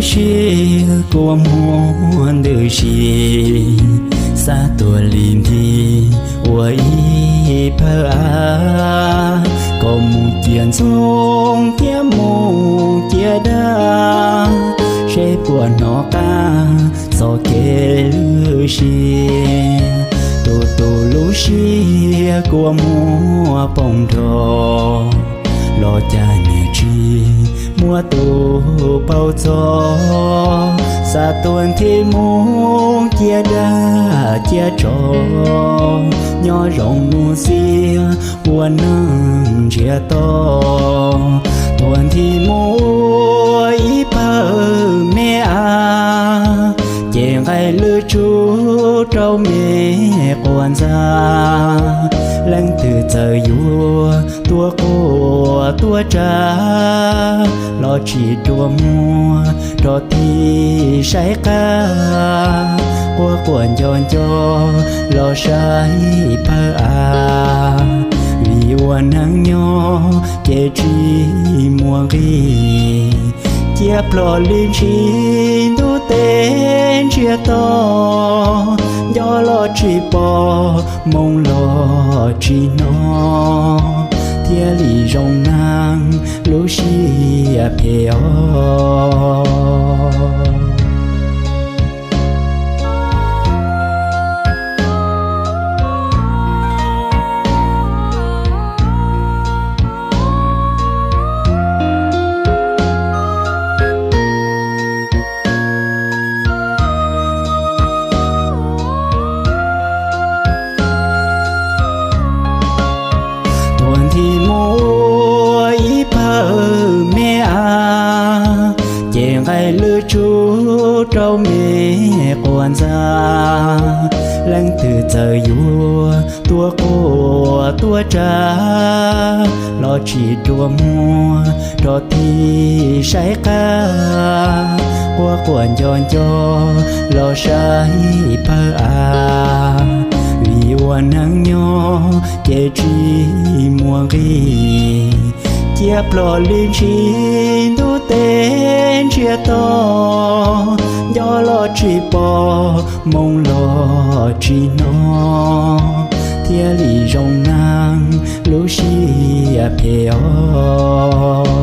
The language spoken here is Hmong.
Siab kua muag ntws si, xav tuaj li nthi ua ib pawg av, kom mus ciam ntxoov thiab mus ciam dab, seb puas hnov qab txoj kev lwj si. Tus tus lub siab kua muag poob nrho, los cas niam tsis muab tus paub txog. Xav tuaj nthi mus ciam dab ciam tsov, nyob zoo mus xiab ua neej ntsiag to. Tuaj nthi mus ua ib pawg me av, ces nqaij lwj tsuj rau me quas ntxa. Leej twg txawm yuav tuaj quaj tuaj tsa, los tsis rua muag rau tim saib qab. Quaj quaj nco nco los saib pawg av, vim ua neej nyob ces tsis muaj nqis. Ciaj plho li ntsis ntuj teb ntsiag to, nco los tsis pom, moo los tsis hnov, thiaj li zoo neeg lub siab phem os. Tuaj nthi mus ua ib pawg me av, ces nqaij lwj tsuj rau me quas ntxa. Leej twg txawm yuav tuaj quaj tuaj tsa, los tsis rua muag rau tim saib qab. Quaj quaj nco nco los saib pawg av, vim ua neej nyob ces tsis muaj nqis. Ciaj plho li ntsis ntuj teb ntsiag to, nco los tsis pom, moo los tsis hnov, thiaj li zoo neeg lub siab phem os.